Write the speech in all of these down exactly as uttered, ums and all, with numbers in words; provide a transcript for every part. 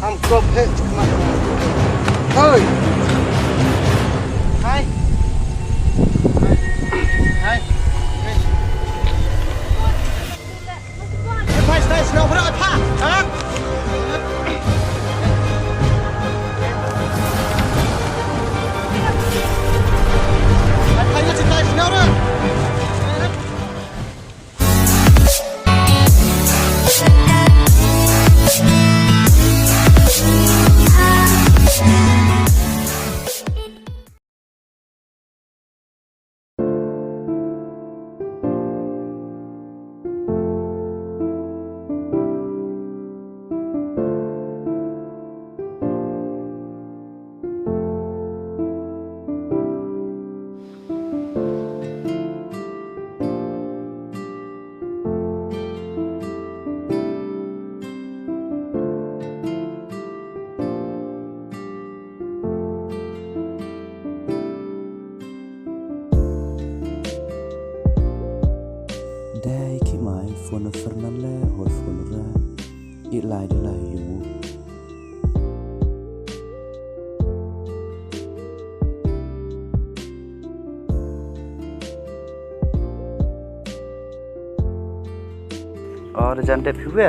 Am kop he. Hoi. Hai. Hai. Hai. Hai. Dei ki mai phone Fernand le hoi phone ra. I lai de lai yu. Oh, da jan dep yu we.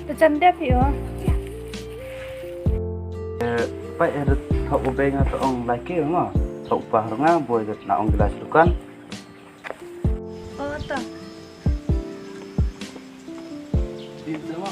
Da jan dep yu. Eh, pa eh da thok u beng to ong lai ke ma. Thok pa rnga boy da na ong glass dukan. Oh, to. Di sama.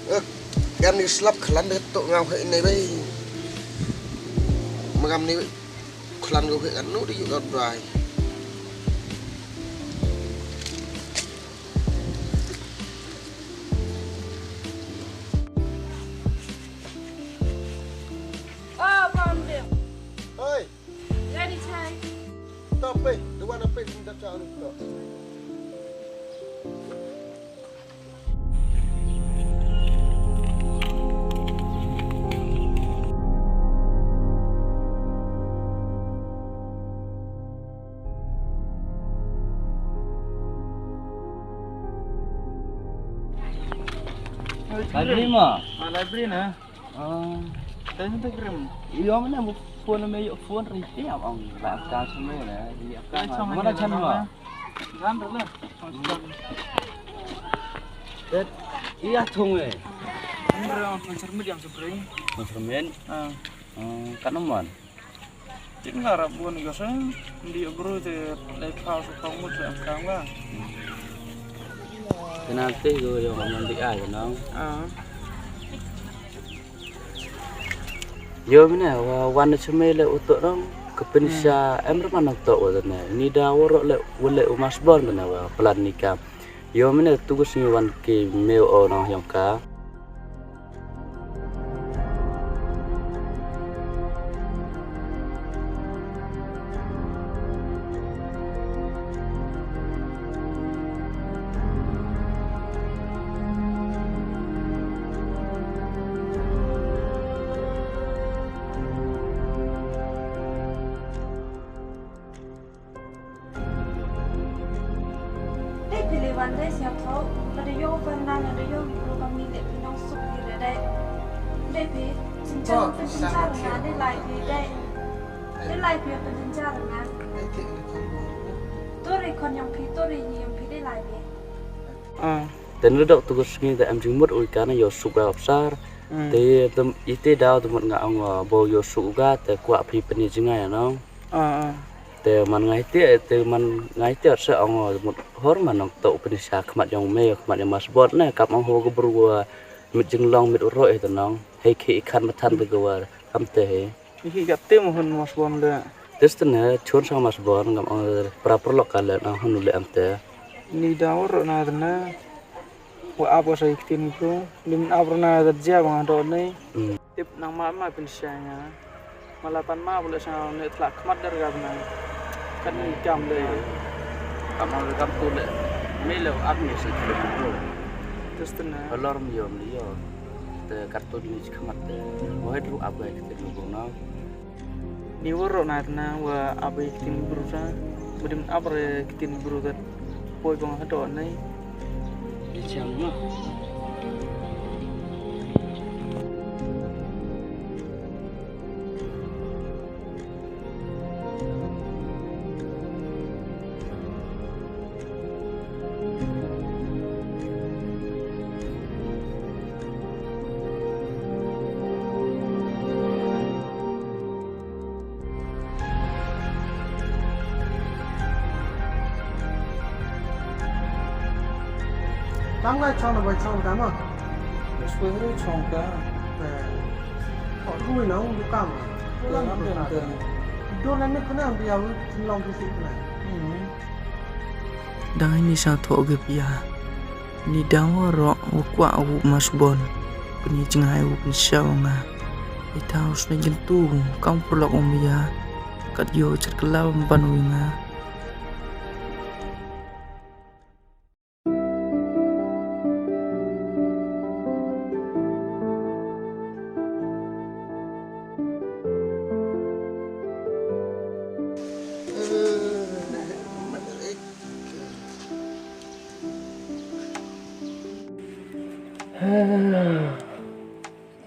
Eh, kan ni slap klan de to ngau he ne bai. Magam ni klan go he kan nu di yu dot bai. Oh, Bambi. Oi. Ready, Chai? Stop, eh. The one up in the town. Library ma? Ah, library na. Ah. Tanya tu kirim. Iyo, mana mu phone me, yo phone ri ti am ong la ka sum me na. Iya ka. Mana chan ma? Jan rela. Iya thong me. Ini orang sponsor me yang sebreng. Sponsor men. Ah. Hmm, kan nomor. Tin nga rap bun ga sa, ndi bru te lai phaw sa phaw mut sa kang ba. Kena te go yo ngan di ai no. Ah. Yo mine wa wan chme le uto no. Kepin sha em reman uto wa ne. Ni da woro le wele u mas bor ne wa plan nikah. Yo mine tu gus ngi wan ki meu o no yong ka. Dei phi leh wan dei sngewthuh, lada ïoh u Fernando, lada ïoh u Bru ba mi leh phi nongsuk phi re dei. Dei phi, jynjar pynjynjar nga, dei lai phi dei. Dei lai phi pynjynjar nga. To re khon ïong phi, to re ïing ïong phi, dei lai phi. Ah. Te ngi dok tu ka sngi da em jingmut u ka na ïoh suk ba opsar. Hmm. Te, te ite daw te mut nga ong, uh, bo ïoh suk u ga te kwah phi pyni jngai nong. Ah, ah. Te man ngai te, te man ngai te sa ong, uh, mut hor man nong to pyni sha khmat jong me, khmat jong Masbon ne, kam ong ho ka bru, uh, mit jinglong mit u roh te nong. Hei ki i khan matan te gawar, kam te he. Ki ka te mo hun Masbon le. Te stene chun sang Masbon, kam ong pra perlok ka le nong hun le am te. Ni daw ro na te na. Wa ap wa sa iktin ko. Lim ap ro na te ja bang do ne. Hmm. Tip nang ma ma pyn sha nga. Mala pan ma bule sha ne tlak khmat der ga bna. Kan ni kam de. Kam ma kam tu le. Me le ap ni se tu. Tus tu na. Alor mi yom li yo. Te kartu ni khmat de. Mo het ru ap ga iktin ko na. Ni waro na na wa ap iktin bru sa. Budim ap re iktin bru ga. Poi bang hado nai. Di chang ma. Tam ngai chong na bai chong ka ma. Swe ru chong ka. Eh. Ko ru na ung du ka ma. Lam lam ka. Do na ni kana bi ya wi long ki si kana. Hmm. Dang ni sa tho ge pia. Ni dang wa ro wa kwah u Masbon. Pyni jngai u pynsha wa nga. Ita u sna jin tu kam perlok um ya. Kat yo chat kelaw ban u nga.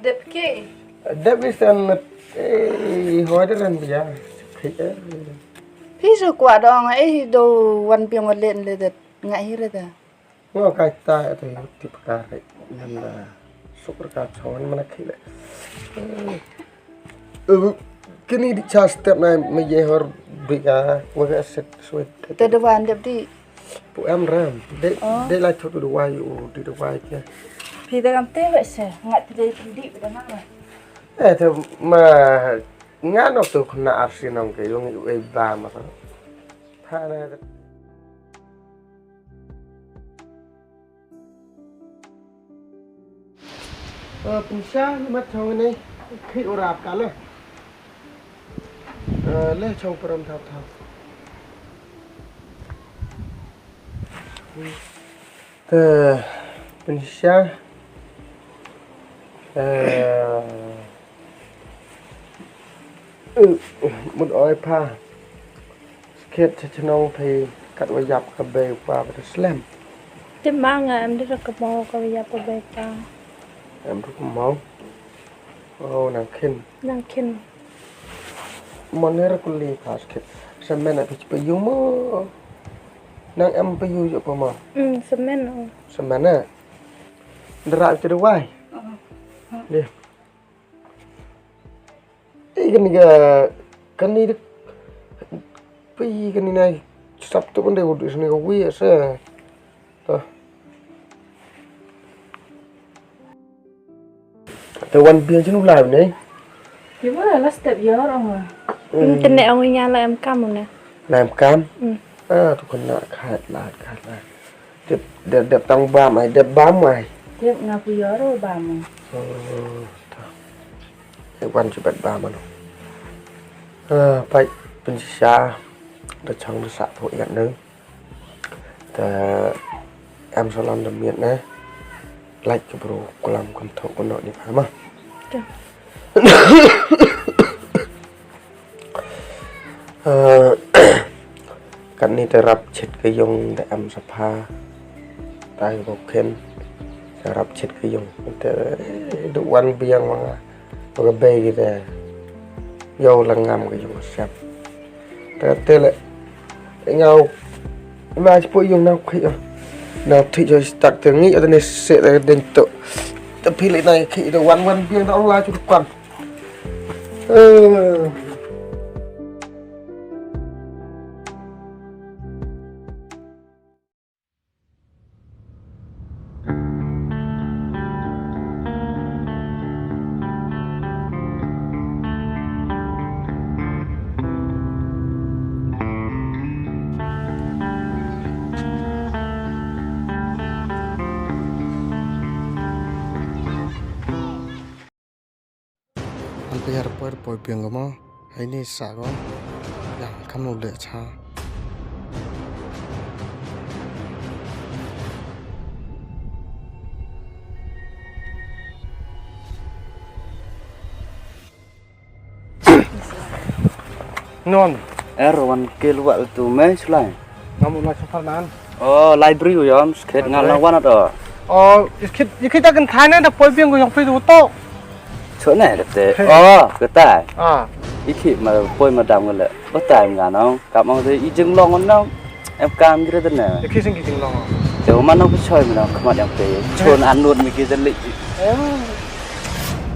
Dep ke? Dep isan, eh, hoi de ran bia. Phi, eh. Phi su kwah dong, eh, do wan piang wan len le det ngai hi re da. Ngo kai ta te tip ka re. Nan da suk ka chon mana khi le. Eh, kini di cha step na me ye hor bika wa ka set sweet. Te do wan dep di. Pu em ram. De, oh. De la chot du wai u di du wai ke. Phi de kam te we se. Ngat phi de phi di phi de nang. Eh, te ma nga no tu khna arsi nong ke yung u e ba ma. Tha na. Eh, pynsha, ni mat chong ni, khit u rap ka le. Eh, le chong param thap thap. Eh, pynsha. Eh, eh, mut oi pha. Skhet cha chnong phi kat wa yap ka bei pa ba slem. Te ma nga em de ka mo ka wa yap ka bei pa. Em ru ka mo. Oh, nang khin. Nang khin. Mo ne ra kuli pha skhet. Sa men a phi pa yu mo. Nang em pa yu yo pa mo. Mm, sa men o. Sa men a. Dra te wai. Oh. Deh. Eh, kani ka, kani de, pi kani nai, sap tu kan de udu sini ka wi asa. Ta. Te wan biang jinu lai ne. Ki wa la step yor ong. Hmm. Tene ong nya la em kam ne. La em kam? Hmm. Ah, tu kan na khat la, khat la. Dep, dep, dep tang bam ai, dep bam ai. Dep nga pu yor o bam. Oh, ta. Dep wan chu bet bam ano. Ah, pai pynshisha. Da chang da sa pho iat nang. Da em salon da miet na. Like ka bro kulam kan thok kono ni pha ma. Ka. Eh, katni te rap chit ka yung da em sapha. Tai ko khen. Te rap chit ka yung. Te du wan biang ma nga. Ba ka bei ki te. Yo la ngam ka yung sep. Te te le. Ngau. Ma chi po yung nang khi yo. Nang thi yo stak te ngi yo te ne se te den to. Te phi leh nai ki da wan wan biang da ong la chu kwan. Eh. An phi ïa poi poi biang ko mo. Hai ni sa ko. Ïa kam no de cha. Non. Er wan kel wa tu me slai. Ngam u lai safar nan. Oh, library u yom, skhet ngal na wan at o. Oh, skhet, skhet ta kan thai na da poi biang ko yong phi tu to. Cho ne da te. Oh, kata. Ah. Iki ma poi ma dam ngale. Batai ma nong, kap ong te i jinglong nong. Em kam gre te ne. Iki sing ki jinglong. Te ma nong phi choi ma nong khmat yang te. Chon anut mi ki te li. Em.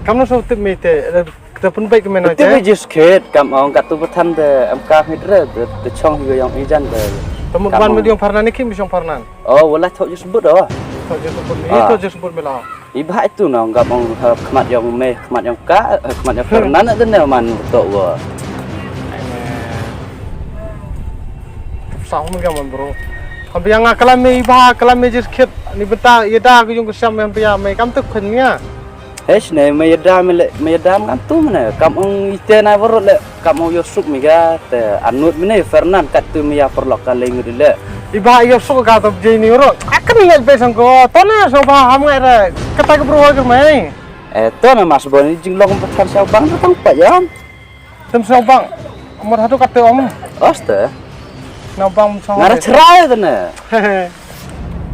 Kam no so tip mi te. Kita pun baik ke mana. Tip mi jis khet, kam ong kat tu pathan te, em kam hit re, te, te chong hi yang ijan te. Te mut wan mi diong parnan ni kim diong parnan. Oh, wala thok jis but oh. Thok jis but ni, thok jis but mela. I bah itu nong, kam ong, eh, khmat yang me, khmat yang ka, eh, khmat yang parnan te ne man to wa. Sa hum ga man bro. Kam biang nga kalam me i bah, kalam me jis khet, ni benta, ïa da ku yung ku sam yang pia me, kam tu khun nia. Hesh ne, me ïada me le, me ïada me kan tu mene. Kam ong ite na borot le, kam ong ïoh suk me ga, te anut mene Fernan kat tu me ïa perlok ka leng di le. Iba ïoh suk ka tu je ni ro. Akan ni le be sang ko, to na so ba ham ngai re. Kata ke bro ke mai. Eh, to na mas bo ni jinglong pathan sa bang tu tang pa jam. Tem snow bang. Amor hatu kate om. Oste. Snow bang snow. Ngara chrai tene.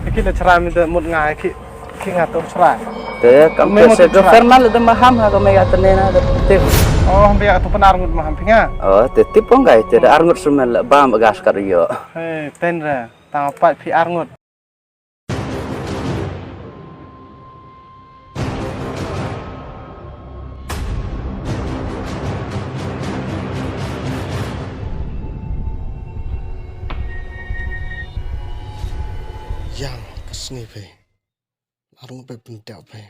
Ki le chrai mi de mut ngai ki. Ki nga tu chrai. Te kam me te mut se do chrai. Fermal de maham ha ko me ya tene na de tip. Oh, be ya tu penar ngut maham pinga. Oh, te tip ong gai te de ar ngut sumel bam gas kat yo. He, ten re. Tang pat phi ar ngut. Yang ka sngi phi. Arung phi pyntiak phi.